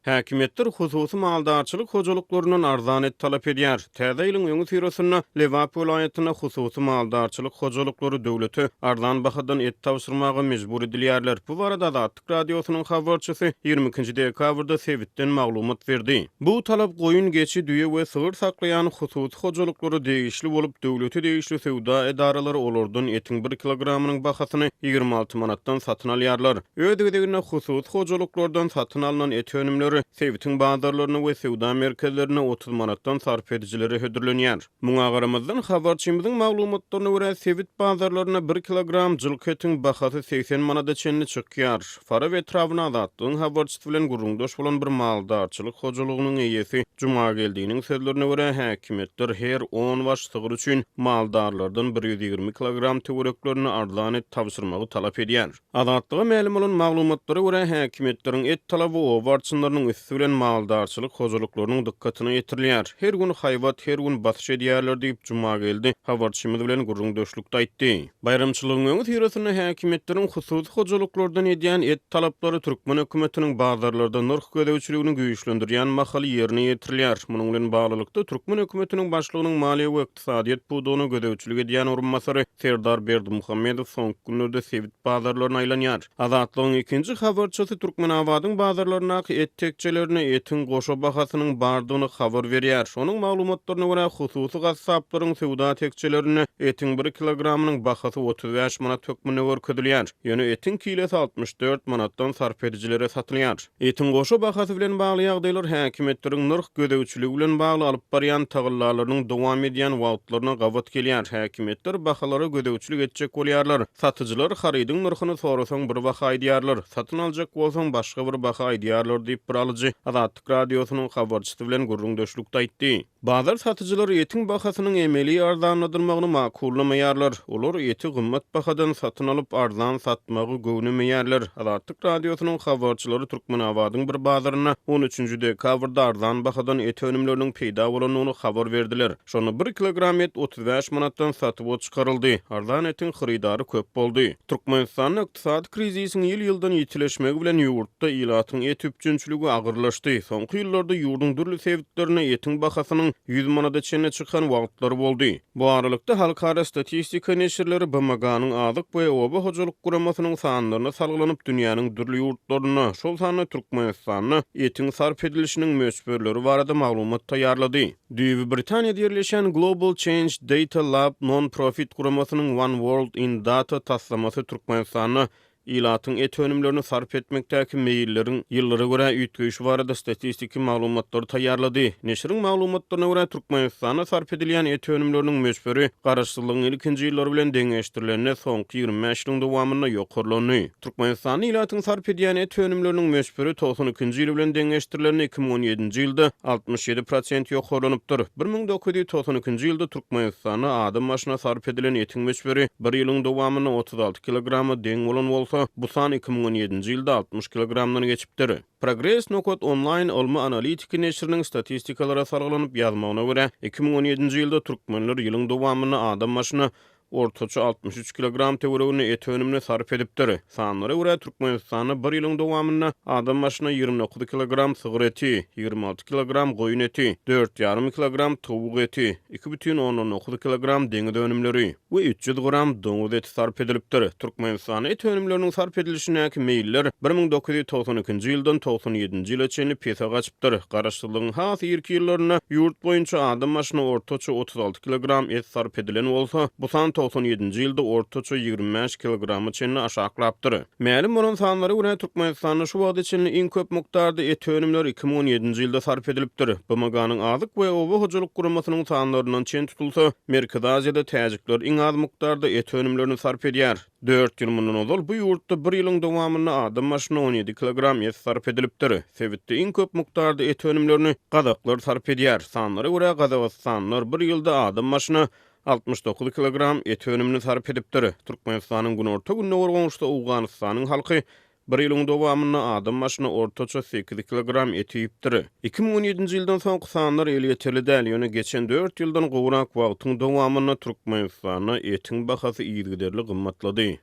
Häkimiýetler hususy maldarçylyk hojalyklaryndan arzan et talap edýär. Täze ýylyň öňüsyrasynda Lebap welaýatynda hususy maldarçylyk hojalyklary döwlete arzan bahadan et tabşyrmaga mejbur edilýärler. Bu barada Azatlyk Radiosynyň habarçysy 22-nji dekabrda sebitden maglumat berdi. Bu talap goýun, geçi, düýe we sygyr saklaýan hususy hojalyklara degişli bolup, döwlete degişli söwda edaralary olardan etiň bir kilogramynyň bahasyny 26 manatdan satyn alýarlar. Öz gezeginde hususy hojalyklardan satyn alnan et önümleri sebitiň bazarlarynda we söwda merkezlerinde 30 manatdan sarp edijilere hödürlenýär. Muňa garamazdan, habarçymyzyň maglumatlaryna görä, sebit bazarlarynda bir kilogram jylky etiň bahasy 80 manada çenli çykýar. Farap etrabyna Azatlygyň habarçysy bilen gürrüňdeş bolan bir maldarçylyk hojalygynyň eýesi Jumageldiniň sözlerine görä, häkimiýetler her on baş sygyr üçin maldarlardan 120 kilogram töwereklerinde arzan et tabşyrmagy talap edýär. Azatlyga mälim bolan maglumatlara görä, häkimiýetleriň et talaby oba arçynlarynyň üsti bilen maldarçylyk hojalyklarynyň dykgatyna ýetirilýär. Her gün haýbat, her gün basyş edýärler diýip, Jumageldi habarçymyz bilen gürrüňdeşlikde aýtdy. Baýramçylygyň öňüsyrasynda häkimiýetleriň hususy hojalyklardan edýän et talaplary türkmen hökümetiniň bazarlarda nyrh gözegçiligini güýçlendirýän mahaly ýerine ýetirilýär. Munuň bilen baglylykda, türkmen hökümetiniň başlygynyň maliýe we ykdysadyýet pudagyna gözegçilik edýän orunbasary Serdar Berdimuhamedow soňky günlerde sebit bazarlaryna aýlanýar. Azatlygyň ikinji habarçysy Türkmenabadyň bazarlaryndaky et tekjelerinde etiň goşa bahasynyň bardygyny habar berýär. Onuň maglumatlaryna görä, hususy gassaplaryň söwda tekjelerinde etiň bir kilogramynyň bahasy 35 manat hökmünde görkezilýär. Ýöne etiň kilesi 64 manatdan sarp edijilere satylýar. Etiň goşa bahasy bilen bagly ýagdaýlar häkimiýetleriň nyrh gözegçiligi bilen bagly alyp barýan tagallalarynyň dowam edýän wagtlaryna gabat gelýär. Häkimiýetler bahalara gözegçilik etjek bolýarlar. Satyjylar harydyň nyrhyny sorasaň bir baha aýdýarlar, satyn aljak bolsaň başga bir baha aýdýarlar diýip, bir alyjy Azatlyk Radiosynyň habarçysy bilen gürrüňdeşlikde aýtdy. Bazar satyjylary etiň bahasynyň emeli arzanladylmagyny makullamaýarlar. Olar eti gymmat bahadan satyn alyp, arzan satmagy göwnemeýärler. Azatlyk Radiosynyň habarçylary Türkmenabadyň bir bazarynda on üçünji dekabrda arzan bahadan et önümleriniň peýda bolandygyny habar berdiler. Şonda bir kilogram et 35 manatdan satuwa çykaryldy. Arzan etiň hyrydary köp boldy. Türkmenistanda Ykdysady krizisiň ýyl-ýyldan ýitileşmegi bilen ýurtda ilatyň et üpjünçiligi agyrlaşdy. Soňky ýyllarda ýurduň dürli sebitlerinde etiň bahasynyň 100 manada çenli çykan wagtlary boldy. Bu aralykda, halkara statistika neşirleri BMG-niň Azyk we oba hojalyk guramasynyň sanlaryna salgylanyp, dünýäniň dürli ýurtlarynda, şol sanda Türkmenistanda etiň sarp edilişiniň möçberleri barada maglumat taýýarlady. Düýbi Britaniýada ýerleşýän Global Change Data Lab non-profit guramasynyň One World in Data taslamasy Türkmenistanda ilatyň et önümlerini sarp etmekdäki meýilleriň ýyllara görä üýtgeýşi barada statistiki maglumatlary taýýarlady. Neşiriň maglumatlaryna görä, Türkmenistanda sarp edilýän et önümleriniň möçberi garaşsyzlygyň ilkinji ýyllary bilen deňeşdirilende soňky 25 ýylyň dowamynda ýokarlandy. Türkmenistanda ilatyň sarp edýän et önümleriniň möçberi 92-nji ýyl bilen deňeşdirilende 2017-nji ýylda 67 prosent ýokarlanypdyr. 1992-nji ýylda Türkmenistanda adam başyna sarp edilen etiň möçberi bir ýylyň dowamynda 36 kilograma deň bolan bolsa, bu san 2017-nji ýylda 60 kilogramdan geçipdir. Progres nokat onlaýn ylmy-analitiki neşiriniň statistikalara salgylanyp ýazmagyna görä, 2017-nji ýylda türkmenler ýylyň dowamynda adam başyna ortaça 63 kilogram töwereginde et önümini sarp edipdir. Sanlara görä, Türkmenistanda bir ýylyň dowamynda adam başyna 29 kilogram sygyr eti, 26 kilogram goýun eti, dört ýarym kilogram towuk eti, 2,9 kilogram deňiz önümleri we 300 gram doňuz eti sarp edilipdir. Türkmenistanda et önümleriniň sarp edilişindäki meýiller 1992-nji ýyldan 97-nji ýyla çenli pese gaçypdyr. Garaşsyzlygyň has irki ýyllarynda ýurt boýunça adam başyna ortaça 36 kilogram et sarp edilen bolsa, bu san 97-nji ýylda ortaça 25 kilograma çenli aşaklapdyr. Mälim bolan sanlara görä, Türkmenistanda şu wagta çenli iň köp mukdarda et önümleri 2017-nji ýylda sarp edilipdir. BMG-niň Azyk we oba hojalyk guramasynyň sanlaryndan çen tutulsa, Merkezi Aziýada täjikler iň az mukdarda et önümlerini sarp edýär. Dört ýyl mundan ozal bu ýurtda bir ýylyň dowamynda adam başyna 17 kilogram et sarp edilipdir. Sebitde iň köp mukdarda et önümlerini gazaklar sarp edýär. Sanlara görä, gazagystanlylar bir ýylda adam başyna 69 kilogram et önümini sarp edipdir. Türkmenistanyň günorta-gündogar goňşusy Owganystanyň halky Bir ýylyň dowamynda adam başyna ortaça 8 kilogram et iýipdir. 2017-nji ýyldan soňky sanlar elýeterli däl, ýöne geçen dört ýyldan gowrak wagtyň dowamynda Türkmenistanda etiň bahasy yzygiderli gymmatlady.